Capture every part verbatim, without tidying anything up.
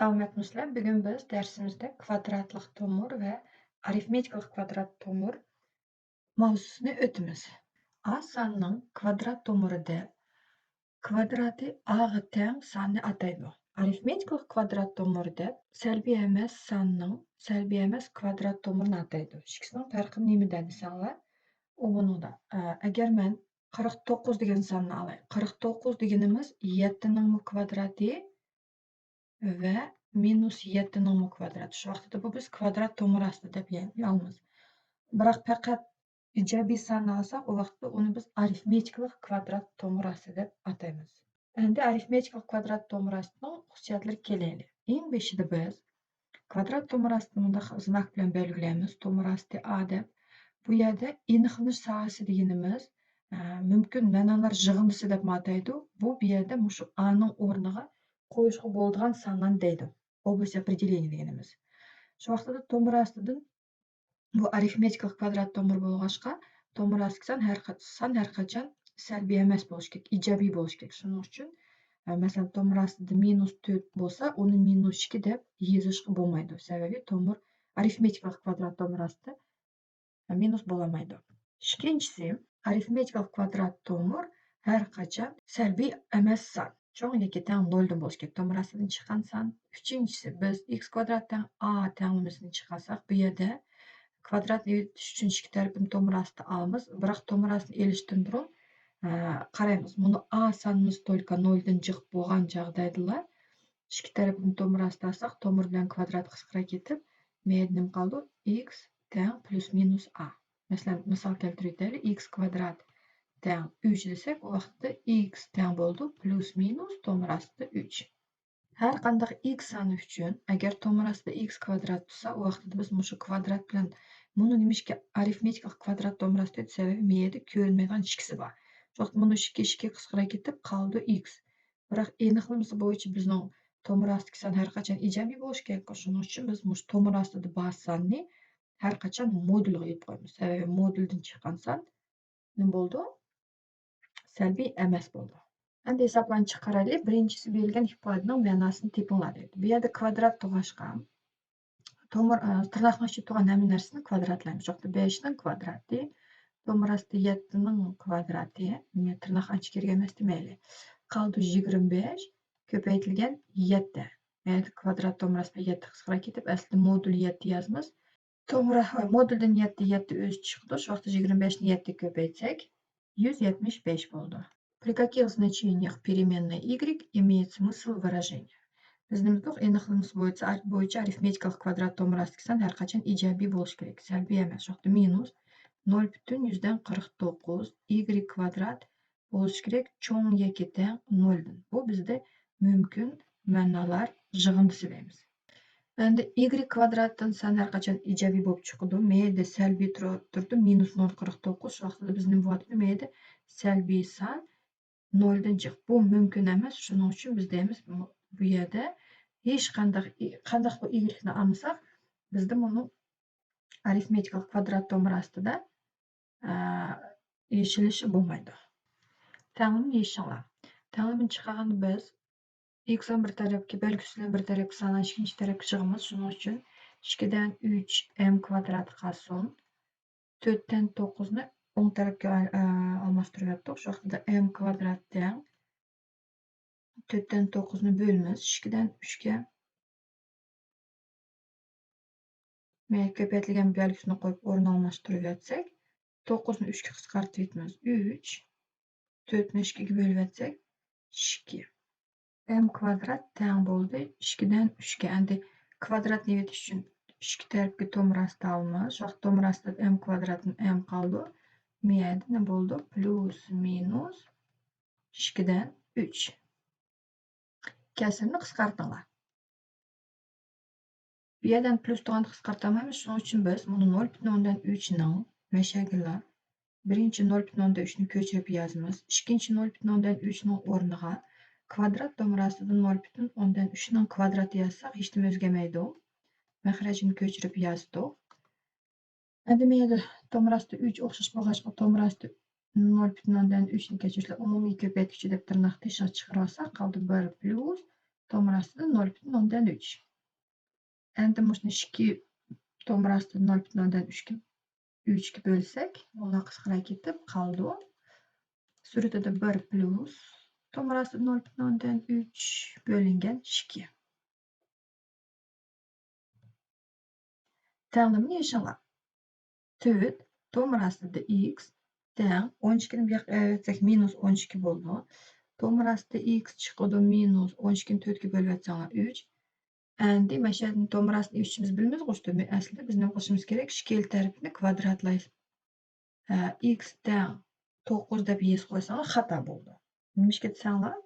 ئاۋمەتمۇسىلەر، بۈگۈن بىز دەرسىمىزدە كۋادراتلىق تومۇر ۋە ئارىفمېتىكىلىق كۋادرات تومۇر ماۋزۇسىنى ئۆتىمىز. ئا ساننىڭ كۋادرات تومۇرى دەپ، كۋادراتى ئاغا تەڭ ساننى ئاتايدۇ. ئارىفمېتىكىلىق كۋادرات تومۇرى دەپ، سەلبىي ئەمەس ساننىڭ سەلبىي ئەمەس كۋادرات تومۇرىنى ئاتايدۇ. ئىككىسىنىڭ پەرقى نېمىدە دېسەڭلار، ئۇ مۇنۇڭدا. ئە، ئەگەر مەن قىرىق توققۇز دېگەن ساننى ئالاي. قىرىق توققۇز دېگىنىمىز يەتتىنىڭمۇ كۋادراتى ۋە مىنۇس يەتتىنىڭمۇ كۋادراتى. شۇ ۋاقىتتا بۇ بىز كۋادرات تومۇر ئاستى دەپ يا-، يازىمىز. بىراق پەقەت ئىجابىي ساننى ئالساق، ئۇ ۋاقىتتا ئۇنى بىز ئارىفمېتىكىلىق كۋادرات تومۇر ئاستى دەپ ئاتايمىز. ئەمدى ئارىفمېتىكىلىق كۋادرات تومۇر ئاستىنىڭ خۇسۇسىيەتلىرىگە كېلەيلى. ئەڭ بېشىدا بىز كۋادرات تومۇر ئاستىنى مۇنداق زىناك بىلەن بەلگىلەيمىز. تومۇر ئاستى ئا دەپ. بۇ يەردە ئېنىقلىنىش ساھەسى دېگىنىمىز، ئە، مۇمكىن مەنالار يىغىندىسى دەپمۇ ئاتايدۇ. بۇ، بۇ يەردە مۇشۇ ئانىڭ ئورنىغا قويۇشقا بولىدىغان سانلارنى دەيدۇ. ئوبلاست ئوپرېدېلېنىيە دېگىنىمىز. شۇ ۋاقىتتا تومۇر ئاستىدىن بۇ ئارىفمېتىكىلىق كۋادرات تومۇر بولغاچقا، تومۇر ئاستىدىكى سان ھەر قا-، سان ھەر قاچان سەلبىي ئەمەس بولۇشى كېرەك، ئىجابىي بولۇشى كېرەك. شۇنىڭ ئۈچۈن، ئە، مەسىلەن، تومۇر ئاستىدا مىنۇس تۆت بولسا، ئۇنى مىنۇس ئىككى دەپ يېزىشقا بولمايدۇ. سەۋەبى تومۇر ئارىفمېتىكىلىق كۋادرات تومۇر ئاستى، ئە، مىنۇس بولالمايدۇ. ئىككىنچىسى، ئارىفمېتىكىلىق كۋادرات تومۇر ھەر قاچان سەلبىي ئەمەس سان، چوڭ ياكى تەڭ نولدىن بولۇشى كېرەك. تومۇر ئاستىدىن چىققان سان. ئۈچىنچىسى، بىز ئىكس كۋادرات تەڭ ئا تەڭلىمىسىنى چىقارساق، بۇ يەردە كۋادراتنى ئېلىش ئۈچۈن ئىككى تەرىپىنى تومۇر ئاستىدا ئالىمىز. بىراق تومۇر ئاستىنى ئېلىشتىن بۇرۇن، ئە، قارايمىز. مۇنۇ ئا سانىمىز تولكا نولدىن جىق بولغان جاغدايدىلا، ئىككى تەرىپىنى تومۇر ئاستىدا ئالساق، تومۇر بىلەن كۋادرات قىسقىراپ كېتىپ، مەيدە نېمە قالىدۇ؟ ئىكس تەڭ پلۇس مىنۇس ئا. مەسىلەن، مىسال كەلتۈرۈۋېتەيلى، ئىكس كۋادرات تەڭ ئۈچ دېسەك، ئۇ ۋاقىتتا ئىكس تەڭ بولىدۇ پلۇس مىنۇس تومۇر ئاستىدا ئۈچ. ھەر قانداق ئىكس سانى ئۈچۈن، ئەگەر تومۇر ئاستىدا ئىكس كۋادرات تۇرسا، ئۇ ۋاقىتتا بىز مۇشۇ كۋادرات بىلەن، مۇنۇ نېمىشقا ئارىفمېتىكىلىق كۋادرات تومۇر ئاستى دەيدۇ؟ سەۋەبى مەيدە كۆرۈنمەيدىغان ئىككىسى بار. شۇ ۋاقىتتا مۇنۇ ئىككى، ئىككى قىسقىراپ كېتىپ قالىدۇ ئىكس. بىراق ئېنىقلىمىسى بويىچە بىزنىڭ تومۇر ئاستىدىكى سان ھەر قاچان ئىجابىي بولۇشى كېرەك. شۇنىڭ ئۈچۈن بىز مۇشۇ تومۇر ئاستىدا بار ساننى ھەر قاچان مودۇلغا ئېلىپ قويىمىز. سەۋەبى مودۇلدىن چىققان سان نېمە بولىدۇ؟ سەلبىي ئەمەس بولىدۇ. ئەمدى ھېسابلارنى چىقىرايلى. بىرىنچىسى، بېرىلگەن ئىپادىنىڭ مەناسىنى تېپىڭلار دەيدۇ. بۇ يەردە كۋادرات تۇرغاچقا، تومۇر، ئە، تىرناقنىڭ ئىچىدە تۇرغان ھەممە نەرسىنى كۋادراتلايمىز. شۇ ۋاقىتتا بەشنىڭ كۋادراتى، تومۇر ئاستى يەتتىنىڭ كۋادراتى، يەنە تىرناق ئانچە كېرەك ئەمەستى، مەيلى. قالدى يىگىرمە بەش كۆپەيتىلگەن يەتتە. يەنە كۋادرات تومۇر ئاستى يەتتە قىسقىراپ كېتىپ، ئەسلىدە مودۇل يەتتە يازىمىز. تومۇر، ھە، مودۇلدىن يەتتە، يەتتە ئۆزى چىقىدۇ. شۇ ۋاقىتتا يىگىرمە بەشنى يەتتىگە كۆپەيتسەك، يۈز يەتمىش بەش بولىدۇ. При каких значениях переменной y имеет смысл выражения؟ بىز نېمە دېدۇق؟ ئېنىقلىمىسى بويىچە، بويىچە ئارىفمېتىكىلىق كۋادرات تومۇر ئاستىدىكى سان ھەر قاچان ئىجابىي بولۇشى كېرەك. سەلبىي ئەمەس. شۇ ۋاقىتتا مىنۇس نول پۈتۈن يۈزدىن قىرىق توققۇز y كۋادرات بولۇشى كېرەك، چوڭ ياكى تەڭ نولدىن. بۇ بىزدە مۇمكىن مەنالار يىغىندىسى دەيمىز. ئەمدى y كۋادراتتىن سان ھەر قاچان ئىجابىي بولۇپ چىقىدۇ. مەيلى سەلبىي تۇرۇ-، تۇرىدۇ، مىنۇس نول قىرىق توققۇز. شۇ ۋاقىتتا بىز نېمە بولىدۇ؟ مەيلى سەلبىي سان نولدىن جىق. بۇ مۇمكىن ئەمەس. شۇنىڭ ئۈچۈن بىز دەيمىز، بۇ، بۇ يەردە ھېچقانداق، قانداقمۇ y نى ئالمىساق، بىزدە بۇنىڭ ئارىفمېتىكىلىق كۋادرات تومۇر ئاستىدا، ئە، ئېلىشىلىشى بولمايدۇ. تەڭلىمە يېزىشىڭلار. تەڭلىمىنى چىقارغاندا بىز x بىلەن بىر تەرەپكە، بەلگىسى بىلەن بىر تەرەپكە سانلارنى ئىككىنچى تەرەپكە يىغىمىز. شۇنىڭ ئۈچۈن ئىككىدىن ئۈچ m كۋادراتى قالسۇن. تۆتتىن توققۇزنى ئوڭ تەرەپكە ئال-، ئە، ئالماشتۇرۇۋەتتۇق. شۇ ۋاقىتتا m كۋادرات تەڭ تۆتتىن توققۇزنى بۆلىمىز ئىككىدىن ئۈچكە. مەيلى، كۆپەيتىلگەن بەلگىسىنى قويۇپ ئورۇن ئالماشتۇرۇۋەتسەك، توققۇزنى ئۈچكە قىسقارتىۋېتىمىز، ئۈچ، تۆتنى ئىككىگە بۆلۈۋەتسەك، ئىككى. m كۋادرات تەڭ بولدى ئىككىدىن ئۈچكە. ئەمدى كۋادراتنى ئېلىۋېتىش ئۈچۈن ئىككى تەرەپكە تومۇر ئاستى ئالىمىز. شۇ ۋاقىت تومۇر ئاستىدا m كۋادراتتىن m قالىدۇ. مەيلى، نېمە بولىدۇ؟ پلۇس مىنۇس ئىككىدىن ئۈچ. كەسىرنى قىسقارتىڭلار. بۇ يەردىن پلۇس تۇرغاندا قىسقارتالمايمىز. شۇنىڭ ئۈچۈن بىز مۇنى نول پۈتۈن ئوندىن ئۈچنىڭ مەشەگىلا بىرىنچى نول پۈتۈن ئوندىن ئۈچنى كۆچۈرۈپ يازىمىز. ئىككىنچى نول پۈتۈن ئوندىن ئۈچنىڭ ئورنىغا كۋادرات تومۇر ئاستىدا نول پۈتۈن ئوندىن ئۈچنىڭ كۋادراتى يازساق، ھېچنېمە ئۆزگەرمەيدۇ. مەخرەجنى كۆچۈرۈپ يازدۇق. ئەمدى مەيلى، تومۇر ئاستى ئۈچ ئوخشاش بولغاچقا، تومۇر ئاستى نول پۈتۈن ئوندىن ئۈچنى كەچۈرۈشلەر ئومۇمىي كۆپەيتكۈچى دەپ تىرناق تېشىغا چىقىرىۋالساق، قالدى بىر پلۇس تومۇر ئاستىدا نۆل پۈتۈن ئوندىن ئۈچ. ئەمدى مۇشۇنى ئىككى تومۇر ئاستىدا نۆل پۈتۈن ئوندىن ئۈچكە، ئۈچكە بۆلسەك، ئۇلار قىسقىراپ كېتىپ قالىدۇ. سۈرىتىدە بىر پلۇس تومۇر ئاستىدا نۆل پۈتۈن ئوندىن ئۈچ بۆلۈنگەن ئىككى. تەڭلىمىنى يېزىڭلار. تۆت تومۇر ئاستىدا ئىكس تەڭ ئون ئىككىنى بۇ ياققا ئەۋەتسەك، مىنۇس ئون ئىككى بولىدۇ. تومۇر ئاستىدا ئىكس چىقىدۇ، مىنۇس ئون ئىككىنى تۆتكە بۆلۈۋەتسەڭلار، ئۈچ. ئەمدى مەشەدىن تومۇر ئاستىدا ئۈچ بىز بىلمىز غۇشتۇ. ئەسلىدە بىز نېمە قىلىشىمىز كېرەك؟ ئىككىلا تەرىپىنى كۋادراتلايلى. ئىكس تەڭ توققۇز دەپ يېزىپ قويساڭلار خاتا بولىدۇ. نېمىشقا دېسەڭلار،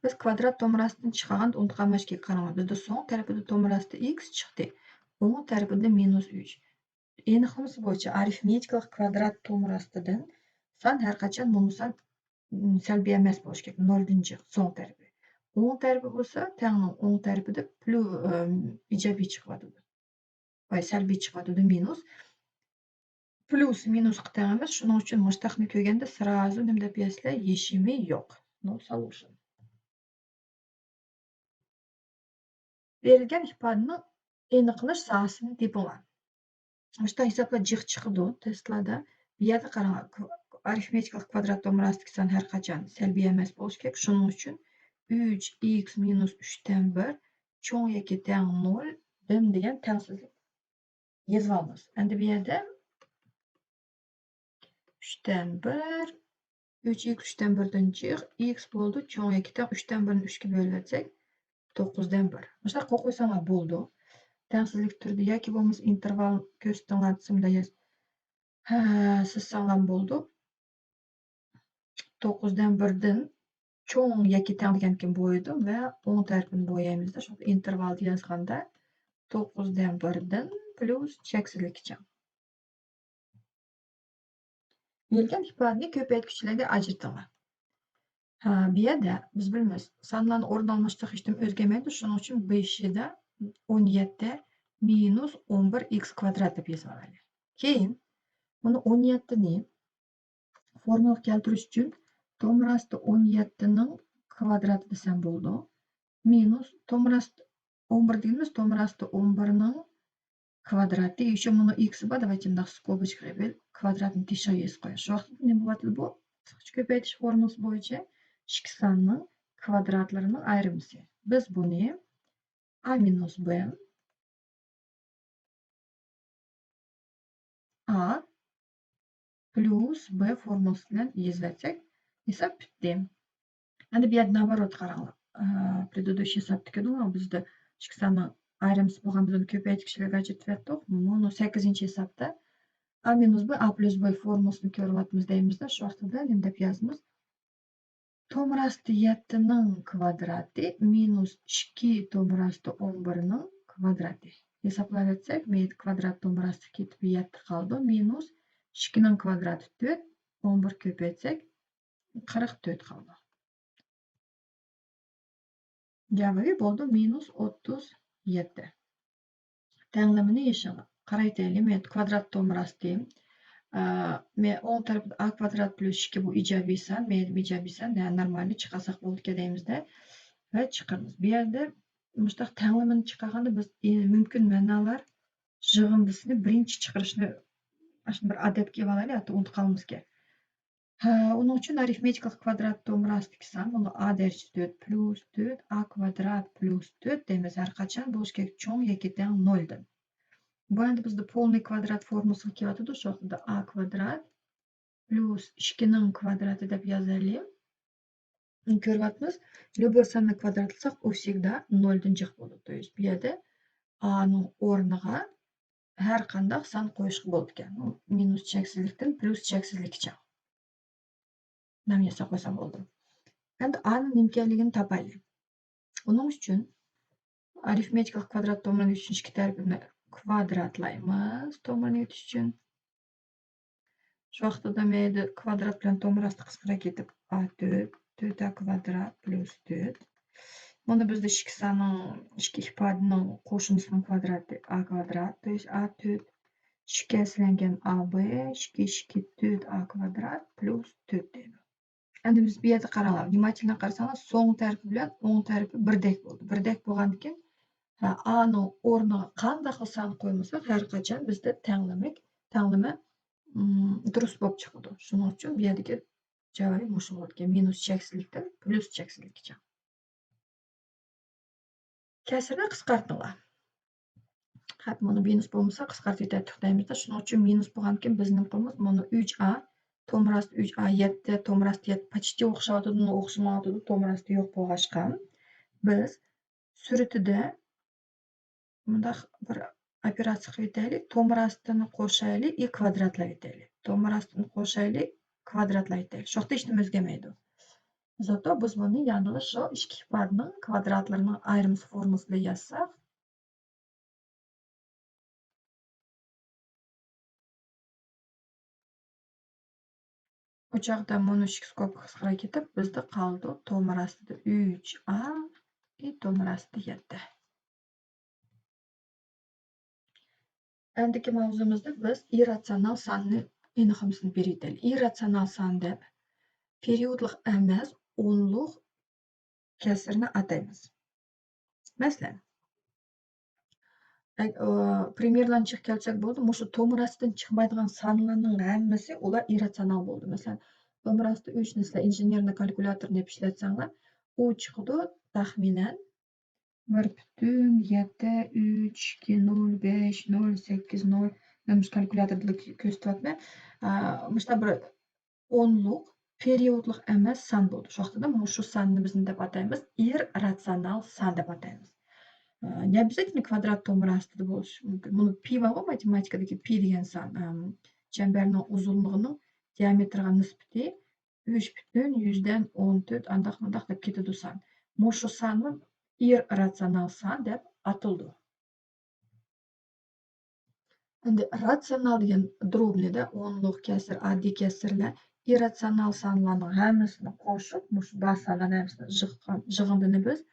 بىز كۋادرات تومۇر ئاستىدىن چىقارغاندا ئۇنتۇپ قالمايلى، قاراڭلار. بىزدە سول تەرىپىدە تومۇر ئاستى ئىكس چىقتى. ئوڭ تەرىپىدە مىنۇس ئۈچ. ئېنىقلىمىسى بويىچە ئارىفمېتىكىلىق كۋادرات تومۇر ئاستىدىن سان ھەر قاچان مۇنۇ سان، م، سەلبىي ئەمەس بولۇشى كېرەك. نۆلدىن جىق سول تەرىپى. ئوڭ تەرىپى بولسا تەڭنىڭ ئوڭ تەرىپىدە پلۇ-، ئىم، ئىجابىي چىقىۋاتىدۇ. ۋاي، سەلبىي چىقىۋاتىدۇ، مىنۇس. پلۇس مىنۇسقا تەڭ ئەمەس، شۇنىڭ ئۈچۈن مۇشتاقنى كۆرگەندە سرازۇ نېمە دەپ يازىسىلەر؟ يېشىمى يوق. No solution. بېرىلگەن ئىپادىنىڭ ئېنىقلىنىش ساھەسىنى تېپىڭلار. مۇشتا ھېسابلار جىق چىقىدۇ تېستلاردا. بۇ يەردە قاراڭلار، كو-، ئارىفمېتىكىلىق كۋادرات تومۇر ئاستىدىكى سان ھەر قاچان سەلبىي ئەمەس بولۇشى كېرەك. شۇنىڭ ئۈچۈن ئۈچ ئىكس مىنۇس ئۈچتىن بىر چوڭ ياكى تەڭ نۆلدىن دېگەن تەڭسىزلىك يېزىۋالىمىز. ئەمدى بۇ يەردە ئۈچتىن بىر، ئۈچ ئىكس ئۈچتىن بىردىن جىق، ئىكس بولىدۇ، چوڭ ياكى تەڭ ئۈچتىن بىرنى ئۈچكە بۆلۈۋەتسەك، توققۇزدىن بىر. مۇشۇنداق قويۇپ قويساڭلار بولىدۇ. تەڭسىزلىك تۈرىدە ياكى بولمىسا ئىنتېرۋال كۆرسىتىڭلار دېسەم دەيەس. ھە، سىزساڭلار بولىدۇ. توققۇزدىن بىردىن چوڭ ياكى تەڭ دېگەنكىن بويىدۇ ۋە ئوڭ تەرىپىنى بويايمىزدا، شۇڭا ئىنتېرۋالدا يازغاندا توققۇزدىن بىردىن پلۇس چەكسىزلىككىچە. بېرىلگەن ئىپادىنى كۆپەيتكۈچلەرگە ئاجرىتىڭلار. ھە، بۇ يەردە بىز بىلىمىز، سانلارنى ئورۇن ئالماشتۇرۇش ھېچنېمە ئۆزگەرمەيدۇ، شۇنىڭ ئۈچۈن بېشىدا ئون يەتتە مىنۇس ئون بىر ئىكس كۋادرات دەپ يېزىۋالايلى. كېيىن بۇنى ئون يەتتىنى فورمۇلىغا كەلتۈرۈش ئۈچۈن تومۇر ئاستى ئون يەتتىنىڭ كۋادراتى دېسەم بولىدۇ. مىنۇس تومۇر ئاستى ئون بىر دېگىنىمىز تومۇر ئاستى ئون بىرنىڭ كۋادراتى. يەنى مۇنىڭ ئىكسى بار، داۋايچە مۇنداق سكوبىچكا قىلىپ كۋادراتنى تېشىغا يېزىپ قويايلى. شۇ ۋاقىتتا نېمە بولۇۋاتىدۇ بۇ؟ قىسقىچە كۆپەيتىش فورمۇلىسى بويىچە ئىككى ساننىڭ كۋادراتلىرىنىڭ ئايرىمىسى. بىز بۇنى ئا مىنۇس بى ئا پلۇس بى فورمۇلىسى بىلەن يېزىۋەتسەك، ھېساب پۈتتى. ئەمدى بۇ يەردە ناۋاروت قاراڭلار. ئە، پرېدۇدۇشىي ھېسابتا كۆردۈڭلار، بىزدە ئىككى ساننىڭ ئايرىمىسى بولغان، بىز ئۇنى كۆپەيتكۈچىلەرگە ئاجرىتىۋەتتۇق. مۇنۇ سەككىزىنچى ھېسابتا ئا مىنۇس بى، ئا پلۇس بى فورمۇلىسىنى كۆرۈۋاتىمىز دەيمىزدە، شۇ ۋاقتىدا نېمە دەپ يازىمىز؟ تومۇر ئاستى يەتتىنىڭ كۋادراتى مىنۇس ئىككى تومۇر ئاستى ئون بىرنىڭ كۋادراتى. ھېسابلاۋەتسەك، مەيدە كۋادرات تومۇر ئاستىغا كېتىپ يەتتە قالىدۇ. مىنۇس ئىككىنىڭ كۋادراتى تۆت، ئون بىر كۆپەيتسەك، قىرىق تۆت قالىدۇ. جاۋابى بولىدۇ مىنۇس ئوتتۇز يەتتە. تەڭلىمىنى يېشىڭلار. قارايتەيلى، مەيدە كۋادرات تومۇر ئاستى. ئا، مە-، ئوڭ تەرىپىدە ئا كۋادرات پلۇس ئىككى بۇ ئىجابىي سان، مەيدە ئىجابىي سان، يا نورمالنى چىقارساق بولىدىكەن دەيمىزدە ۋە چىقىرىمىز. بۇ يەردە مۇشۇنداق تەڭلىمىنى چىقارغاندا بىز، ئى، مۇمكىن مەنالار يىغىندىسىنى بىرىنچى چىقىرىشنى ئاشۇنداق بىر ئادەتكە ئېلىۋالايلى، ياكى ئۇنتۇپ قالمىسىكەن. ھە، ئۇنىڭ ئۈچۈن ئارىفمېتىكىلىق كۋادرات تومۇر ئاستىدىكى سان، بۇنى ئا دەرىجىسى تۆت پلۇس تۆت ئا كۋادرات پلۇس تۆت دەيمىز، ھەر قاچان بولۇشى كېرەك چوڭ ياكى تەڭ نۆلدىن. بۇ ئەمدى بىزدە پولنىي كۋادرات فورمۇلىسىغا كېلىۋاتىدۇ، شۇ ۋاقىتتا ئا كۋادرات پلۇس ئىككىنىڭ كۋادراتى دەپ يازايلى. كۆرۈۋاتىمىز، ليۇبوي ساننى كۋادراتلىساق، ئۇ ۋسېگدا نۆلدىن جىق بولىدۇ. То есть بۇ يەردە ئانىڭ ئورنىغا ھەر قانداق سان قويۇشقا بولىدىكەن. مىنۇس چەكسىزلىكتىن پلۇس چەكسىزلىككىچە نام ياساپ قويسام بولدى. ئەمدى ئانىڭ نېمىكەنلىكىنى تاپايلى. ئۇنىڭ ئۈچۈن ئارىفمېتىكىلىق كۋادرات تومۇرىنى ئۈچىنچى ئىككى تەرىپىنى كۋادراتلايمىز تومۇرنى ئېلىش ئۈچۈن. شۇ ۋاقىتتا مەيدە كۋادرات بىلەن تومۇر ئاستى قىسقىراپ كېتىپ، ئا تۆت، تۆت ئا كۋادرات پلۇس تۆت. بۇنى بىزدە ئىككى ساننىڭ، ئىككى ئىپادىنىڭ قوشۇندىسىنىڭ كۋادراتى ئا كۋادرات، то есть ئا تۆت، ئىككى ھەسسىلەنگەن ئا بى، ئىككى، ئىككى، تۆت ئا كۋادرات پلۇس تۆت دەيدۇ. ئەمدى بىز بۇ يەردە قاراڭلار، ۋنىماتىتېلنى قارىساڭلار، سول تەرىپى بىلەن ئوڭ تەرىپى بىردەك بولدى. بىردەك بولغاندىكىن، ھە، ئانىڭ ئورنىغا قانداقلا سان قويمىساق، ھەر قاچان بىزدە تەڭلىمە، تەڭلىمە، ئىم، دۇرۇس بولۇپ چىقىدۇ. شۇنىڭ ئۈچۈن بۇ يەردىكى جاۋابى مۇشۇ بولىدىكەن. مىنۇس چەكسىزلىكتىن پلۇس چەكسىزلىككىچە. كەسىرنى قىسقارتىڭلار. خەپ، مانا مىنۇس بولمىسا قىسقارتىۋېتەتتۇق دەيمىز. شۇنىڭ ئۈچۈن مىنۇس بولغاندىكىن بىز نېمە قىلىمىز؟ مانا ئۈچ ئا، تومۇر ئاستى ئۈچ ئا، يەتتە، تومۇر ئاستى يەتتە، پاچتى ئوخشاۋاتىدۇ، ئوخشىمايۋاتىدۇ، تومۇر ئاستى يوق بولغاچقا، بىز سۈرىتىدە مۇنداق بىر ئوپېراتسىيە قىلىۋېتەيلى. تومۇر ئاستىنى قوشايلى، ئى، كۋادراتلاۋېتەيلى. تومۇر ئاستىنى قوشايلى، كۋادراتلاۋېتەيلى. شۇ ۋاقىتتا ھېچنېمە ئۆزگەرمەيدۇ. زاتو بىز بۇنى يەنىلا شۇ ئىككى ئىپادىنىڭ كۋادراتلىرىنىڭ ئايرىمىسى فورمۇلىسى بىلەن يازساق، ئۇ چاغدا مۇنۇ ئىككى سكوپكا قىسقىراپ كېتىپ، بىزدە قالىدۇ تومۇر ئاستىدا ئۈچ ئا، ئى، تومۇر ئاستىدا يەتتە. ئەندىكى ماۋزۇمىزدا بىز ئىرراتسىيونال ساننى ئېنىقلىمىسىنى بېرىۋېتەيلى. ئىرراتسىيونال سان دەپ پېرىيودلۇق ئەمەس ئونلۇق كەسىرنى ئاتايمىز. مەسىلەن، ئە-، ئۇ، پرىمېرلارنى چىقىپ كەلسەك بولىدۇ. مۇشۇ تومۇر ئاستىدىن چىقمايدىغان سانلارنىڭ ھەممىسى ئۇلار ئىرراتسىيونال بولىدۇ. مەسىلەن، تومۇر ئاستى ئۈچنى سىلەر ئىنژېنېرنىي كالكۇلياتورنى دەپ ئىشلەتسەڭلار، ئۇ چىقىدۇ تەخمىنەن بىر پۈتۈن يەتتە ئۈچ ئىككى نول بەش نول سەككىز نول. مەن مۇشۇ كالكۇلياتوردىلا كۆ-، كۆرسىتىۋاتىمەن. ئا، مۇشۇنداق بىر ئونلۇق پېرىيودلۇق ئەمەس سان بولدى. شۇ ۋاقىتتا مۇشۇ ساننى بىز نېمە دەپ ئاتايمىز؟ ئىرراتسىيونال سان دەپ ئاتايمىز. ئا، يا بىزدە كۋادرات تومۇر ئاستىدا بولۇشى مۇمكىن. بۇنى پى بارغۇ، ماتېماتىكىدىكى پى دېگەن سان، ئەم، چەمبەرنىڭ ئۇزۇنلۇقىنىڭ دىئامېتىرغا نىسبىتى ئۈچ پۈتۈن يۈزدىن ئون تۆت، ئانداق مۇنداق دەپ كېتىدۇ سان. مۇشۇ سانمۇ ئىرراتسىيونال سان دەپ ئاتىلىدۇ. ئەمدى راتسىيونال دېگەن دروبنىدا ئونلۇق كەسىر، ئاددىي كەسىرلەر، ئىرراتسىيونال سانلارنىڭ ھەممىسىنى قوشۇپ، مۇشۇ بار سانلارنىڭ ھەممىسىنى يىغقان، يىغىندىنى بىز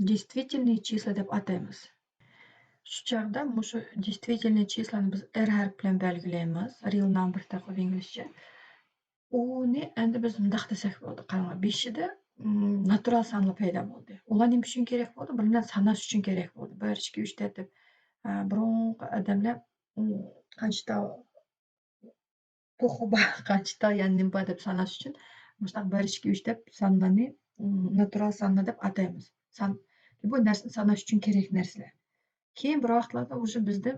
دېيستۋىتېلنىي چىسلا دەپ ئاتايمىز. شۇ چاغدا مۇشۇ دېيستۋىتېلنىي چىسلانى بىز ئېر ھەرپ بىلەن بەلگىلەيمىز. رېئال نامبېر دەپ ئىنگلىزچە. ئۇنى ئەمدى بىز مۇنداق دېسەك بولىدۇ. قاراڭلار، بېشىدا، ئىم، ناتۇرال سانلار پەيدا بولدى. ئۇلار نېمە ئۈچۈن كېرەك بولدى؟ بىر بىلەن ساناش ئۈچۈن كېرەك بولدى. بىر، ئىككى، ئۈچ دەپ، ئە، بۇرۇنقى ئادەملەر، ئىم، قانچە تا توخۇ بار، قانچە تا يەنى نېمە بار دەپ ساناش ئۈچۈن مۇشۇنداق بىر، ئىككى، ئۈچ دەپ سانلارنى، ئىم، ناتۇرال سانلار دەپ ئاتايمىز. سان، بۇ نەرسىنى ساناش ئۈچۈن كېرەك نەرسىلەر. كېيىن بىر ۋاقىتلاردا ئۇژې بىزدە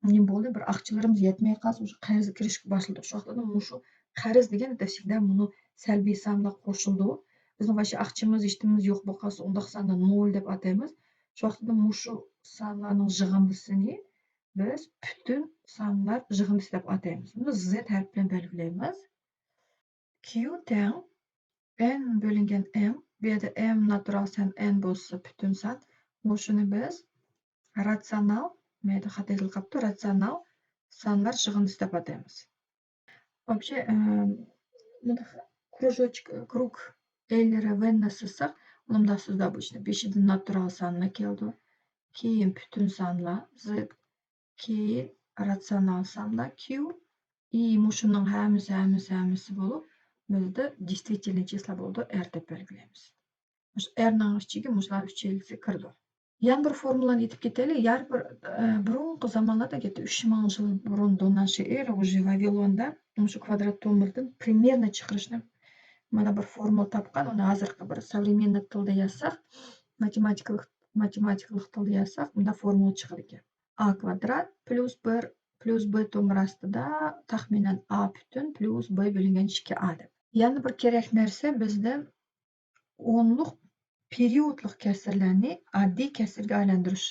نېمە بولدى؟ بىر ئاقچىلىرىمىز يەتمەي قالسا، ئۇژې قەرزگە كىرىشكە باشلىدۇق. شۇ ۋاقىتلاردا مۇشۇ قەرز دېگەن ئەسلىدە مۇنۇ سەلبىي سانلار قوشۇلىدۇ. بىزنىڭ ۋاھشىي ئاقچىمىز، ھېچنېمىمىز يوق بولۇپ قالسا، ئۇنداق ساننى نول دەپ ئاتايمىز. شۇ ۋاقىتتا مۇشۇ سانلارنىڭ يىغىندىسىنى بىز پۈتۈن سانلار يىغىندىسى دەپ ئاتايمىز. بۇنى زېت ھەرپ بىلەن بەلگىلەيمىز. كيۇ تەڭ ئېن بۆلۈنگەن ئېم. بۇ يەردە ئېم ناتۇرال سان ئېن بولسا پۈتۈن سان. مۇشۇنى بىز راتسىيونال، مەيدە خاتا يېزىلىپ قاپتۇ، راتسىيونال سانلار يىغىندىسى دەپ ئاتايمىز. ۋاپشې، ئە، مۇنداق كروژوچك، كروك ئەيلىرى ۋېننا سىزساق، ئۇنى مۇنداق سىزدا بۇ ئىشنى. بېشىدا ناتۇرال سانلار كېلىدۇ. كېيىن پۈتۈن سانلار، زېت، كېيىن راتسىيونال سانلار، كيۇ، ئى، مۇشۇنىڭ ھەممىسى، ھەممىسى، ھەممىسى بولۇپ، بىزدە دېيستۋىتېلنىي چىسلا بولىدۇ، ئېر دەپ بەلگىلەيمىز. مۇشۇ ئېرنىڭ ئىچىگە مۇشۇلار ئۈچەيلىسى كىرىدۇ. يەنە بىر فورمۇلانى ئېيتىپ كېتەيلى. يەنە بىر، ئە، بۇرۇنقى زامانلاردا، گەتتە ئۈچ مىڭ يىل بۇرۇن دونان شېئىر ئۇژې ۋاۋىلوندا مۇشۇ كۋادرات تومۇردىن پرىمېرنى چىقىرىشنى مانا بىر فورمۇلا تاپقان. ئۇنى ھازىرقى بىر سوۋرېمېننىي تىلدا يازساق، ماتېماتىكىلىق، ماتېماتىكىلىق تىلدا يازساق، مۇنداق فورمۇلا چىقىدىكەن. ئا كۋادرات پلۇس بىر پلۇس بى تومۇر ئاستىدا تەخمىنەن ئا پۈتۈن پلۇس بى بۆلۈنگەن ئىككى ئا دەپ. يەنە بىر كېرەك نەرسە بىزدە ئونلۇق پېرىيودلۇق كەسىرلەرنى ئاددىي كەسىرگە ئايلاندۇرۇش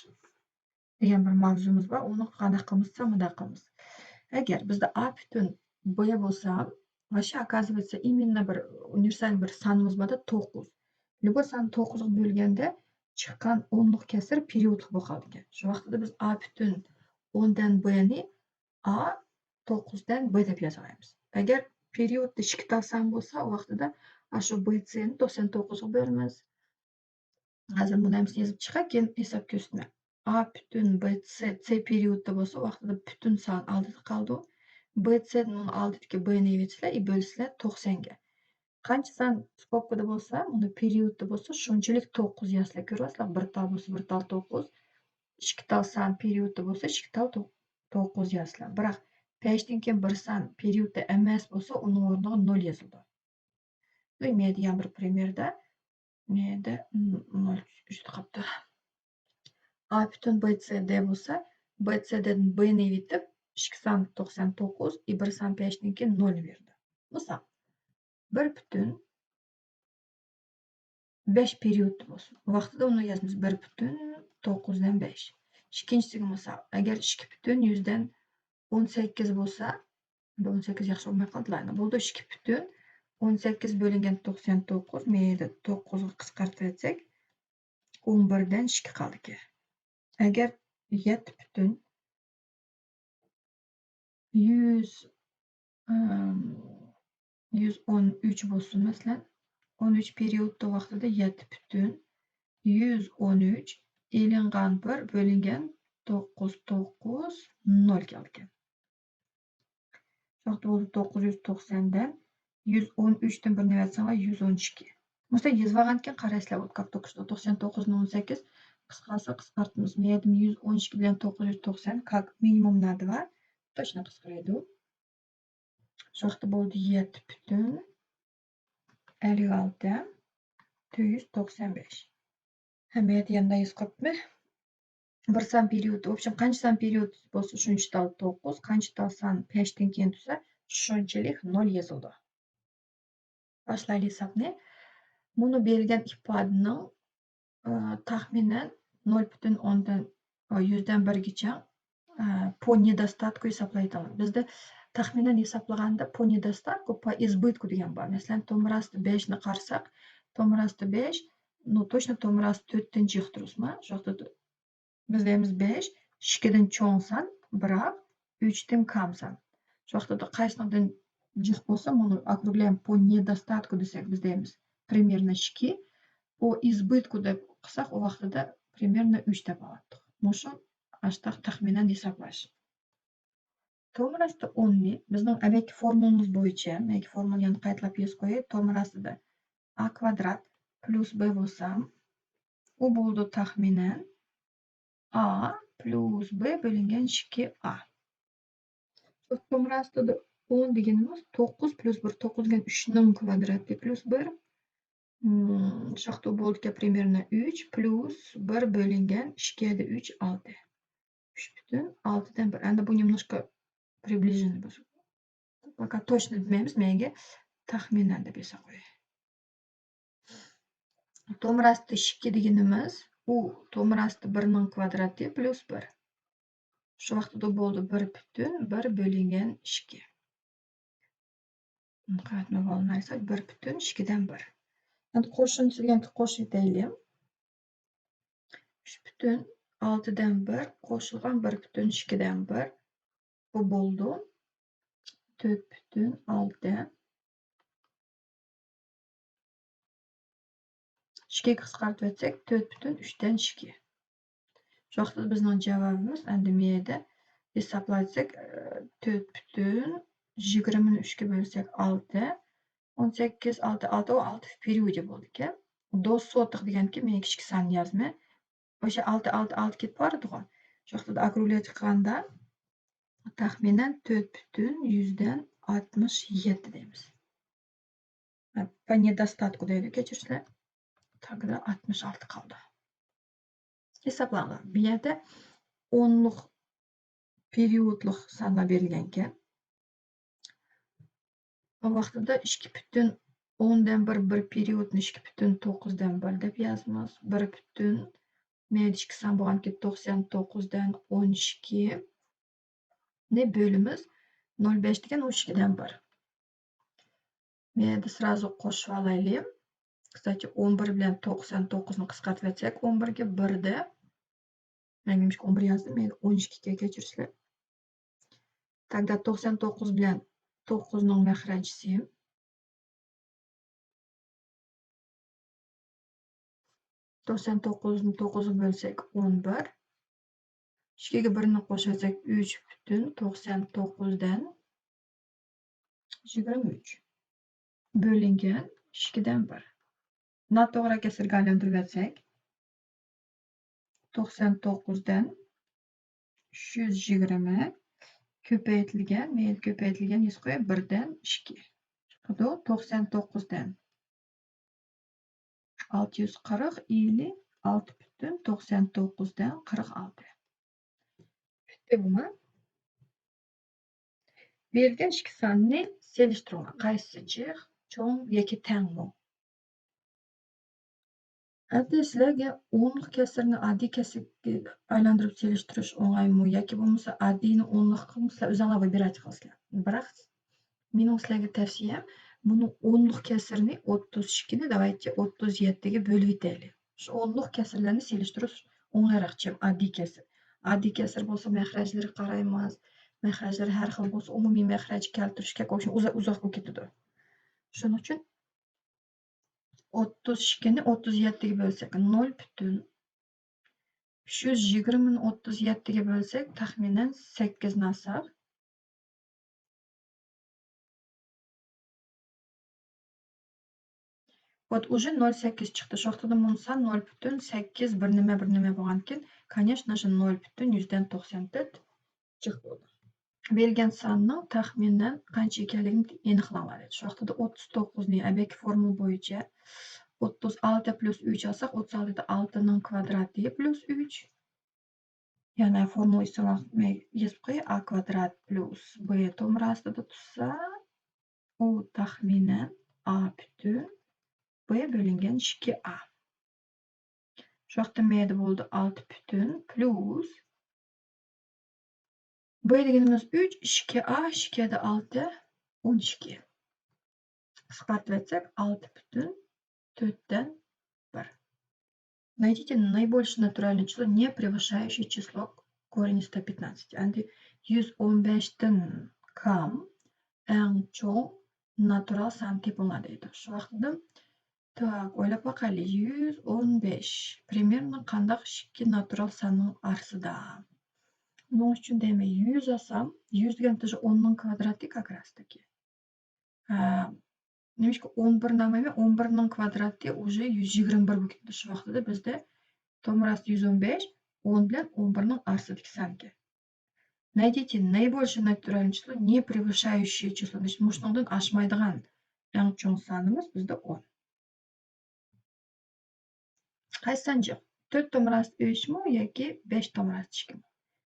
دېگەن بىر ماۋزۇمىز بار. ئۇنى قانداق قىلىمىز دېسە، مۇنداق قىلىمىز. ئەگەر بىزدە ئا پۈتۈن بى بولسا، ۋاھشى، ئاكازىۋېتسە، ئىمىننى بىر ئۇنىۋېرسال بىر سانىمىز باردا، توققۇز. ليۇبوي ساننى توققۇزغا بۆلگەندە چىققان ئونلۇق كەسىر پېرىيودلۇق بولۇپ قالىدىكەن. شۇ ۋاقىتتا بىز ئا پۈتۈن ئوندىن بىنى ئا توققۇزدىن بى دەپ يازالايمىز. ئەگەر پېرىيودتا ئىككى تال سان بولسا، ئۇ ۋاقتىدا ئاشۇ بى سىنى توقسان توققۇزغا بۆلىمىز. ھازىر بۇنى ھەممىسىنى يېزىپ چىقاي، كېيىن ھېساب كۆرسىتىمەن. ئا پۈتۈن بى سى، سى پېرىيودتا بولسا، ئۇ ۋاقتىدا پۈتۈن سان ئالدىدا قالىدۇ. بىتسېدىن ئۇنىڭ ئالدىدىكى بىنى ئېلىسىلەر، ئى بۆلىسىلەر توقسەنگە. قانچە سان سكوپكىدا بولسا، مۇنى پېرىيودتا بولسا، شۇنچىلىك توققۇز يازىسىلەر. كۆرۈۋالىسىلەر، بىر تال بولسا، بىر تال توققۇز، ئىككى تال سان پېرىيودتا بولسا، ئىككى تال تو-، توققۇز يازىسىلەر. بىراق، بەشتىن كېيىن بىر سان پېرىيودتا ئەمەس بولسا، ئۇنىڭ ئورنىغا نول يېزىلىدۇ. مەيدە يەنە بىر پرىمېردا، مەيدە نول ئۈچتە قاپتۇ. ئا پۈتۈن بىتسېدى بولسا، بىتسېدىدىن بىنى ئېلىۋېتىپ، ئىككى سان توقسان توققۇز، ئى بىر سان بەشتىن كېيىن نولنى بېرىدۇ. مىسال، بىر پۈتۈن بەش پېرىيودتا بولسۇن. ۋاقتىدا ئۇنى يازىمىز، بىر پۈتۈن توققۇزدىن بەش. ئىككىنچىسىگە مىسال، ئەگەر ئىككى پۈتۈن يۈزدىن ئون سەككىز بولسا، ئون سەككىز ياخشى بولماي قالدىلا. بولدى، ئىككى پۈتۈن ئون سەككىز بۆلۈنگەن توقسان توققۇز، مەيدە توققۇزغا قىسقارتىۋەتسەك، ئون بىردىن ئىككى قالدىكەن. ئەگەر يەتتە پۈتۈن يۈز، ئىم، يۈز ئون ئۈچ بولسۇن، مەسىلەن، ئون ئۈچ پېرىيودتا ۋاقتىدا يەتتە پۈتۈن يۈز ئون ئۈچ ئېلىنغان بىر بۆلۈنگەن توققۇز توققۇز نول كېلىدىكەن. شۇ ۋاقىتتا بولدى توققۇز يۈز توقساندىن يۈز ئون ئۈچتىن بىرنى ئەۋەتسەڭلار، يۈز ئون ئىككى. مۇشۇنداق يېزىۋالغاندىكىن قارايسىلەر، كاك توققۇزدا توقسان توققۇزنى ئون سەككىز قىسقارسا قىسقارتىمىز. مەيدىم يۈز ئون ئىككى بىلەن توققۇز يۈز توقسان، كاك مىنىمۇم نادىۋا، توچنا قىسقىرايدۇ. شۇ ۋاقىتتا بولدى يەتتە پۈتۈن ئەللىك ئالتە، تۆت يۈز توقسان بەش. ھەممە يەردە يەنە يېزىپ قويۇپمۇ؟ بىر سان پېرىيود، ئوبشېم قانچە سان پېرىيود بولسا، شۇنچە تال توققۇز، قانچە تال سان بەشتىن كېيىن تۇرسا، شۇنچىلىك نول يېزىلىدۇ. باشلايلى ھېسابنى. مۇنۇ بېرىلگەن ئىپادىنىڭ، ئى، تەخمىنەن نول پۈتۈن ئوندىن، ئى، يۈزدىن بىرگىچە، ئى، по недостатку ھېسابلايدۇ. بىزدە تەخمىنەن ھېسابلىغاندا по недостатку، по избытку دېگەن بار. مەسىلەن، تومۇر ئاستى بەشنى قارىساق، تومۇر ئاستى بەش، نو توشنا تومۇر ئاستى تۆتتىن چىقتۇرۇزما. شۇ ۋاقىتتا بىز دەيمىز بەش ئىككىدىن چوڭ سان، بىراق ئۈچتىن كام سان. شۇ ۋاقىتتا قايسىنىڭدىن جىق بولسا، مۇنى округляем по недостатку دېسەك، بىز دەيمىز примерно ئىككى، по избытку دەپ قىلساق، ئۇ ۋاقتىدا примерно ئۈچ دەپ ئالاتتۇق. مۇشۇ ئاشتاق تەخمىنەن ھېسابلاش. تومۇر ئاستى ئوننى بىزنىڭ ئەمەكى فورمۇلىمىز بويىچە، مەيكى فورمۇلنى يەنە قايتىلاپ يېزىپ قوياي. تومۇر ئاستىدا ئا كۋادرات پلۇس ب بولسا، ئۇ بولىدۇ تەخمىنەن ئا پلۇس ب بۆلۈنگەن ئىككى ئا. تومۇر ئاستىدا ئون دېگىنىمىز توققۇز پلۇس بىر، توققۇز دېگەن ئۈچنىڭ كۋادراتى پلۇس بىر. مم، شۇ ۋاقىتتا بولىدىكەن، примерно ئۈچ پلۇس بىر بۆلۈنگەن ئىككى، ئۈچ، ئالتە. ئۈچ پۈتۈن ئالتىدىن بىر. ئەمدى بۇ نېمىشقا приближение بولسا. Пока точно بىلمەيمىز، مەيگە تەخمىنەن دەپ يېزىپ قوياي. تومۇر ئاستى ئىككى دېگىنىمىز، ئۇ تومۇر ئاستى بىرنىڭ كۋادراتى پلۇس بىر. شۇ ۋاقىتتا بولدى بىر پۈتۈن بىر بۆلۈنگەن ئىككى. قايتما بولمايسا، بىر پۈتۈن ئىككىدىن بىر. ئەمدى قوشۇن سىلگەنكە قوشۇۋېتەيلى. ئۈچ پۈتۈن ئالتىدىن بىر قوشۇلغان بىر پۈتۈن ئىككىدىن بىر. بۇ بولدى تۆت پۈتۈن ئالتە. ئىككىگە قىسقارتىۋەتسەك، تۆت پۈتۈن ئۈچتىن ئىككى. شۇ ۋاقىتتا بىزنىڭ جاۋابىمىز، ئەمدى مۇ يەردە ھېسابلىساق، ئى، تۆت پۈتۈن يىگىرمىنى ئۈچكە بۆلسەك، ئالتە، ئون سەككىز، ئالتە، ئالتە، ئۇ ئالتە پېرىيودى بولىدىكەن. دو سوتىق دېگەنكى، مەن كىچىك سان يازىمەن. ئاشۇ ئالتە، ئالتە، ئالتە كېتىپ بارىدىغۇ. شۇ ۋاقىتتا ئاكرۇگلەپ چىققاندا، تەخمىنەن تۆت پۈتۈن يۈزدىن ئاتمىش يەتتە دەيمىز. По недостатку دەيدۇ، كەچۈرسىلەر. تاگدا ئاتمىش ئالتە قالدى. ھېسابلاڭلار. بۇ يەردە ئونلۇق پېرىيودلۇق سانلار بېرىلگەنكەن. بۇ ۋاقتىدا ئىككى پۈتۈن ئوندىن بىر، بىر پېرىيودنى ئىككى پۈتۈن توققۇزدىن بىر دەپ يازىمىز. بىر پۈتۈن، مەيدە ئىككى سان بولغانكى توقسان توققۇزدىن ئون ئىككى. نى بۆلىمىز نول بەش دېگەن ئون ئىككىدىن بىر. مەيدە سرازۇ قوشۇۋالايلى. كىستاتى، ئون بىر بىلەن توقسان توققۇزنى قىسقارتىۋەتسەك، ئون بىرگە بىر دە. مەن نېمىشقا ئون بىر يازدىم؟ مەيدە ئون ئىككىگە كەچۈرسىلەر. تاگدا توقسان توققۇز بىلەن توققۇزنىڭ مەخرەجىسى. توقسان توققۇزنى توققۇزغا بۆلسەك، ئون بىر. ئىككىگە بىرنى قوشۇۋەتسەك، ئۈچ پۈتۈن توقسان توققۇزدىن يىگىرمە ئۈچ. بۆلۈنگەن ئىككىدىن بىر. ناتوغرا كەسىرگە ئايلاندۇرۇۋەتسەك، توقسان توققۇزدىن ئۈچ يۈز يىگىرمە كۆپەيتىلگەن، مەيلى كۆپەيتىلگەن يۈز قويۇپ، بىردىن ئىككى چىقىدۇ. توقسان توققۇزدىن ئالتە يۈز قىرىق، ئىلى ئالتە پۈتۈن توقسان توققۇزدىن قىرىق ئالتە. پۈتتى بۇمۇ. بېرىلگەن ئىككى ساننى سېلىشتۇرۇڭلار. قايسىسى جىق، چوڭ ياكى تەڭمۇ؟ ئەمدى سىلەرگە ئونلۇق كەسىرنى ئاددىي كەسىرگە ئايلاندۇرۇپ سېلىشتۇرۇش ئوڭايمۇ ياكى بولمىسا ئاددىينى ئونلۇققىمۇ سىلەر ئۆزۈڭلار بىر ئاچىقىڭىزلار. بىراق مېنىڭ سىلەرگە تەۋسىيەم، بۇنىڭ ئونلۇق كەسرىنى ئوتتۇز ئىككىنى، داۋايتى، ئوتتۇز يەتتىگە بۆلۈۋېتەيلى. شۇ ئونلۇق كەسىرلەرنى سېلىشتۇرۇش ئوڭايراق، چىم ئاددىي كەسىر. ئاددىي كەسىر بولسا مەخرەجلىرى قارايمىز. مەخرەجلىرى ھەر خىل بولسا ئومۇمىي مەخرەج كەلتۈرۈش كېرەك. ئۇ ئۇزا-، ئۇزاق بولۇپ كېتىدۇ. شۇنىڭ ئۈچۈن ئوتتۇز ئىككىنى ئوتتۇز يەتتىگە بۆلسەك، نۆل پۈتۈن. ئۈچ يۈز يىگىرمىنى ئوتتۇز يەتتىگە بۆلسەك، تەخمىنەن سەككىزنى ئالساق، вот، уже نۆل سەككىز چىقتى. شۇ ۋاقىتتا بۇ سان نۆل پۈتۈن سەككىز بىر نېمە، بىر نېمە بولغانكىن، كانېشنا، شۇ نۆل پۈتۈن يۈزدىن توقسان تۆت جىق بولدى. بېرىلگەن ساننىڭ تەخمىنەن قانچە ئىكەنلىكىنى ئېنىقلاڭلار دېدى. شۇ ۋاقىتتا ئوتتۇز توققۇزنى ئەبەكى فورمۇلا بويىچە ئوتتۇز ئالتە پلۇس ئۈچ ئالساق، ئوتتۇز ئالتىدا ئالتىنىڭ كۋادراتى پلۇس ئۈچ. يەنى فورمۇلا ئىسىملىق يېزىپ قوياي، ئا كۋادرات پلۇس ب تومۇر ئاستىدا تۇرسا، ئۇ تەخمىنەن ئا پۈتۈن ب بۆلۈنگەن ئىككى ئا. شۇ ۋاقىتتا مەيدە بولدى ئالتە پۈتۈن پلۇس ب دېگىنىمىز ئۈچ، ئىككى ئا، ئىككى يەتتە ئالتە، ئون ئىككى. قىسقارتىۋەتسەك، ئالتە پۈتۈن تۆتتىن بىر. Найдите наибольшее натуральное число, не превышающее число корень ста пятнадцати. ئەمدى يۈز ئون بەشتىن كام ئەڭ چوڭ ناتۇرال سان تېپىڭلار دەيدۇ. شۇ ۋاقىتتا، تاك، ئويلاپ باقايلى، يۈز ئون بەش. پرىمېرنو قانداق ئىككى ناتۇرال ساننىڭ ئارىسىدا؟ بۇنىڭ ئۈچۈن دەيمەن، يۈز ئالسام، يۈز دېگەن تېخى ئوننىڭ كۋادراتى كاك راستىكى. ھە، نېمىشقا ئون بىرنى ئالمايمەن؟ ئون بىرنىڭ كۋادراتى уже يۈز يىگىرمە بىر بولۇپ كېتىدۇ. شۇ ۋاقىتتا بىزدە تومۇر ئاستى يۈز ئون بەش، ئون بىلەن ئون بىرنىڭ ئارىسىدىكى سانكەن. Найдите наибольшее натуральное число, не превышающее число. مۇشۇنىڭدىن ئاشمايدىغان ئەڭ چوڭ سانىمىز بىزدە ئون. قايسى سان جىق؟ تۆت تومۇر ئاستى ئۈچمۇ ياكى بەش تومۇر ئاستى ئىككىمۇ؟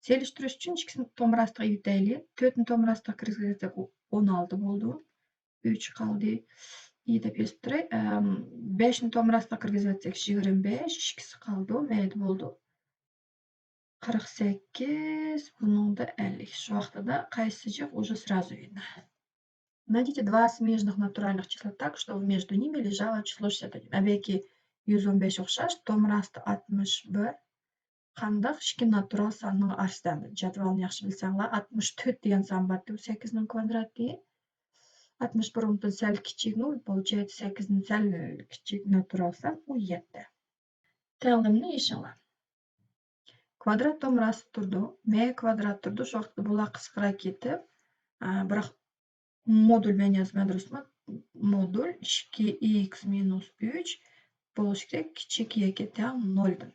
سېلىشتۇرۇش ئۈچۈن ئىككىسىنى تومۇر ئاستىغا ئېلىۋېتەيلى. تۆتنى تومۇر ئاستىغا كىرگۈزسەك، ئۇ ئون ئالتە بولىدۇ. ئۈچ قالدى. ئى دەپ يېزىپ تۇراي. ئەم، بەشنى تومۇر ئاستىغا كىرگۈزۈۋەتسەك، يىگىرمە بەش، ئىككىسى قالىدۇ، مەيدە بولىدۇ. قىرىق سەككىز، بۇنىڭدا ئەللىك. شۇ ۋاقتىدا قايسى جىق؟ Уже сразу видно. Найдите два смежных натуральных числа так, чтобы между ними лежало число шестьдесят один. ئەبەكى يۈز ئون بەش ئوخشاش، تومۇر ئاستى ئاتمىش بىر. قانداق ئىككى ناتۇرال ساننىڭ ئارىسىدا؟ جەدۋەلنى ياخشى بىلسەڭلار، ئاتمىش تۆت دېگەن سان بارتى، بۇ سەككىزنىڭ كۋادراتى. ئاتمىش بىر ئۇنىڭدىن سەل كىچىك، نۇ، بولچايدى سەككىزدىن سەل كىچىك ناتۇرال سان، ئۇ يەتتە. تەڭلىمىنى يېشىڭلار. كۋادرات تومۇر ئاستى تۇرىدۇ، مە كۋادرات تۇرىدۇ، شۇ ۋاقىتتا بۇلار قىسقىراپ كېتىپ، ئا، بىراق مودۇل مەن يازىمەن، دۇرۇسمۇ؟ مودۇل ئىككى ئىكس مىنۇس ئۈچ بولۇشى كېرەك، كىچىك ياكى تەڭ نۆلدىن.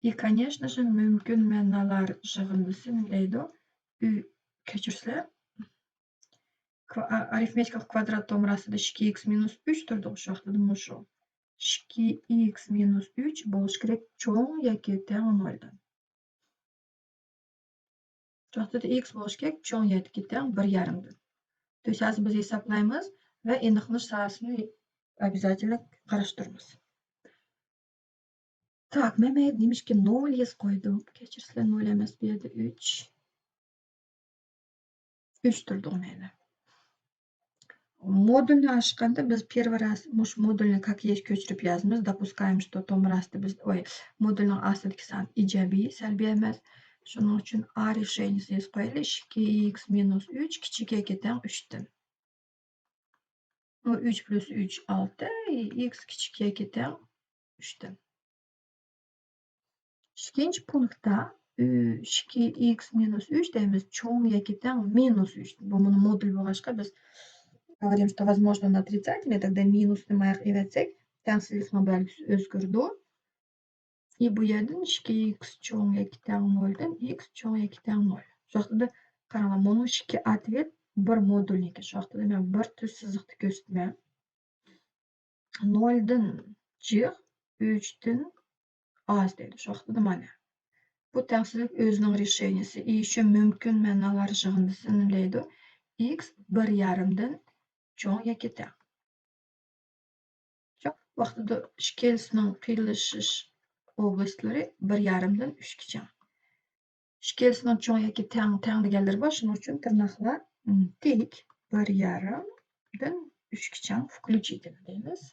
И, конечно же, مۇمكىن مەنىلەر يىغىندىسى نېمە دەيدۇ؟ ئۈ-، كەچۈرسىلەر. كۋا-، ئا-، ئارىفمېتىكىلىق كۋادرات تومۇر ئاستىدا ئىككى ئىكس مىنۇس ئۈچ تۇرىدۇ، شۇ ۋاقىتتا مۇشۇ. ئىككى ئىكس مىنۇس ئۈچ بولۇشى كېرەك چوڭ ياكى تەڭ نۆلدىن. شۇ ۋاقىتتا ئىكس بولۇشى كېرەك چوڭ ياكى تەڭ بىر يېرىمدىن. То есть ھازىر بىز ھېسابلايمىز ۋە ئېنىقلىنىش ساھەسىنى обязательно قاراشتۇرىمىز. Так، مەن مەيلى نېمىشقا نۆل يېزىپ قويدۇم؟ كەچۈرسىلەر، نۆل ئەمەس، بۇ يەردە ئۈچ. ئۈچ تۇرىدىغۇ مەيلى. مودۇلنى ئاچقاندا بىز первый раз مۇشۇ مودۇلنى как есть كۆچۈرۈپ يازىمىز. допускаем, что تومۇر ئاستى بىز، ئوي، مودۇلنىڭ ئاستىدىكى سان ئىجابىي، سەلبىي ئەمەس. شۇنىڭ ئۈچۈن ئا رېشېنىيىسىنى يېزىپ قويايلى. ئىككى ئىكس مىنۇس ئۈچ كىچىك ياكى تەڭ ئۈچتىن. ئۇ ئۈچ پلۇس ئۈچ ئالتە، ئىكس كىچىك ياكى تەڭ ئۈچتىن. ئىككىنچى پونكىتتا ئىككى ئىكس مىنۇس ئۈچ دەيمىز، چوڭ ياكى تەڭ مىنۇس ئۈچ. بۇ مۇنۇ مودۇل بولغاچقا بىز говорим, что возможно он отрицательный, тогда مىنۇسنى ماياق ئېۋەتسەك، تەڭسىزلىكنىڭ بەلگىسى ئۆزگىرىدۇ. ئى بۇ يەردىن ئىككى ئىكس چوڭ ياكى تەڭ نولدىن ئىكس چوڭ ياكى تەڭ نول. شۇ ۋاقىتتا قاراڭلار، مۇنۇ ئىككى ئاتۋېت بىر مودۇلنىڭكى. شۇ ۋاقىتتا مەن بىر تۈز سىزىقتا كۆرسىتىمەن. نولدىن جىق، ئۈچتىن ئاز دەيدۇ. شۇ ۋاقىتتا مانا بۇ تەڭسىزلىك ئۆزىنىڭ رېشېنىيىسى، ئى شۇ مۇمكىن مەنالار يىغىندىسىنى دەيدۇ. ئىكس بىر يارىمدىن چوڭ ياكى تەڭ. شۇ ۋاقتىدا ئىككىلىسىنىڭ قىيىنلىشىش ئوبلاستلىرى بىر يارىمدىن ئۈچكىچە. ئىككىلىسىنىڭ چوڭ ياكى تەڭ، تەڭ دېگەنلىرى بار، شۇنىڭ ئۈچۈن تىرناقلار، م، تىك، بىر يارىمدىن ئۈچكىچە включительно دەيمىز.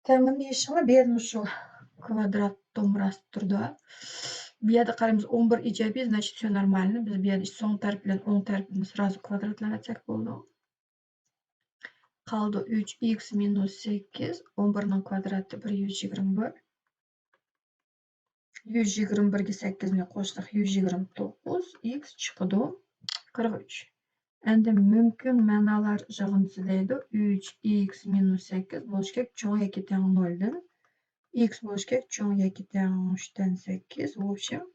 تەڭلىمە يېشىڭلار بۇ يەردە مۇشۇ كۋادرات دومراس تۇرىدۇ. بۇ يەردە قارايمىز، ئون بىر ئىجابىي، значит, всё нормально. بىز بۇ يەردە سول تەرەپ بىلەن ئوڭ تەرىپىنى سرازۇ كۋادراتلاۋەتسەك بولىدۇ. قالدى ئۈچ ئىكس مىنۇس سەككىز، ئون بىرنىڭ كۋادراتى بىر يۈز يىگىرمە بىر. يۈز يىگىرمە بىرگە سەككىزنى قوشساق، يۈز يىگىرمە توققۇز ئىكس چىقىدۇ. قىرىق ئۈچ. ئەمدى مۇمكىن مەنالار يىغىندىسى دەيدۇ. ئۈچ ئىكس مىنۇس سەككىز بولۇشى كېرەك چوڭ ياكى تەڭ نولدىن. ئىكس بولۇشى كېرەك چوڭ ياكى تەڭ ئۈچتىن سەككىز. В общем،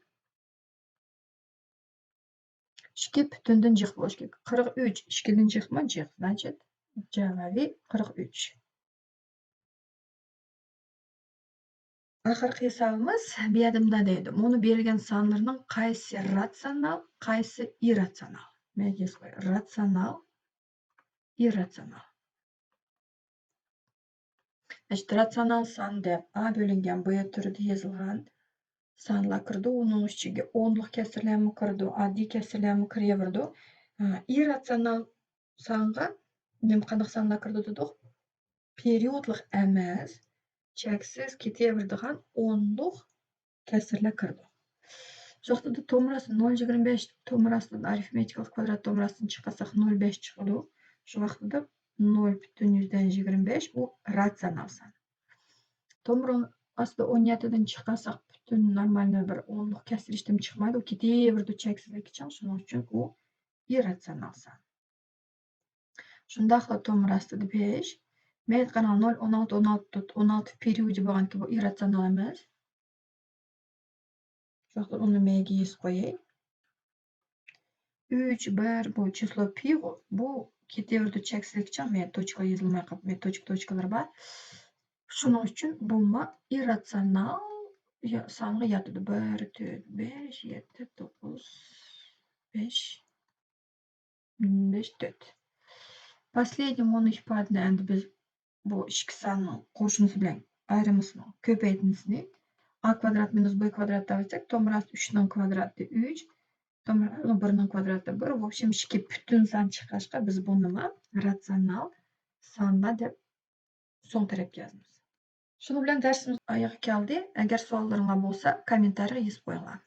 ئىككى پۈتۈندىن جىق بولۇشى كېرەك. قىرىق ئۈچ ئىككىدىن جىقمۇ؟ جىق. Значит, جاۋابى قىرىق ئۈچ. ئاخىرقى ھېسابىمىز بۇ يەردە مۇنداق دەيدۇ. مۇنۇ بېرىلگەن سانلارنىڭ قايسى راتسىيونال، قايسى ئىرراتسىيونال؟ مەن يېزىپ قوياي. راتسىيونال، ئىرراتسىيونال. ئىشتە راتسىيونال سان دەپ ئا بۆلۈنگەن بۇ يەر تۈرىدە يېزىلغان سانلار كىرىدۇ. ئۇنىڭ ئىچىگە ئونلۇق كەسىرلەرمۇ كىرىدۇ، ئاددىي كەسىرلەرمۇ كىرىۋېرىدۇ. ئىرراتسىيونال سانغا نېمە، قانداق سانلار كىرىدۇ دېدۇق؟ پېرىيودلۇق ئەمەس، چەكسىز كېتىۋېرىدىغان ئونلۇق كەسىرلەر كىرىدۇ. شۇ ۋاقتىدا تومۇر ئاستى نول يىگىرمە بەش، تومۇر ئاستىدىن ئارىفمېتىكىلىق كۋادرات تومۇر ئاستىدىن چىقارساق نول بەش چىقىدۇ. شۇ ۋاقتىدا نول پۈتۈن يۈزدىن يىگىرمە بەش ئۇ راتسىيونال سان. تومۇر ئاستىدا ئون يەتتىدىن چىقارساق پۈتۈن نورمالنى بىر ئونلۇق كەسىر ھېچنېمە چىقمايدۇ. ئۇ كېتىۋېرىدۇ چەكسىزلىككىچە، شۇنىڭ ئۈچۈن ئۇ ئىرراتسىيونال سان. شۇنداقلا تومۇر ئاستىدا بەش. مەيلى، قاراڭ، نول، ئون ئالتە، ئون ئالتە، ئون ئالتە پېرىيودى بولغانكى بۇ ئىرراتسىيونال ئەمەس. شۇ ۋاقىتتا ئۇنى مەيگە يېزىپ قوياي. ئۈچ، بىر، بۇ چىسلو پىغۇ، بۇ كېتىۋېرىدۇ چەكسىزلىككىچە، مەيلى، توچكا يېزىلماي قاپتۇ، مەيلى، توچكا، توچكىلىرى بار. شۇنىڭ ئۈچۈن بۇمۇ ئىرراتسىيونال يا-، سانغا ياتىدۇ. بىر، تۆت، بەش، يەتتە، توققۇز، بەش. بەش، تۆت. Последний مۇنۇ ئىپادىنى ئەمدى بىز بۇ ئىككى ساننىڭ قوشمىسى بىلەن ئايرىمىسىنىڭ كۆپەيتمىسىنى، ئا كۋادرات مىنۇس بې كۋادرات دەۋەتسەك، تومۇر ئاستى ئۈچنىڭ كۋادراتى ئۈچ، تومۇر ئاستى بىرنىڭ كۋادراتى بىر، в общем، ئىككى پۈتۈن سان چىققاچقا، بىز بۇنىمۇ راتسىيونال سانلار دەپ سول تەرەپكە يازىمىز. شۇنىڭ بىلەن دەرسىمىز ئايىغى كەلدى. ئەگەر سوئاللىرىڭلار بولسا، كوممېنتارىيغا يېزىپ قويۇڭلار.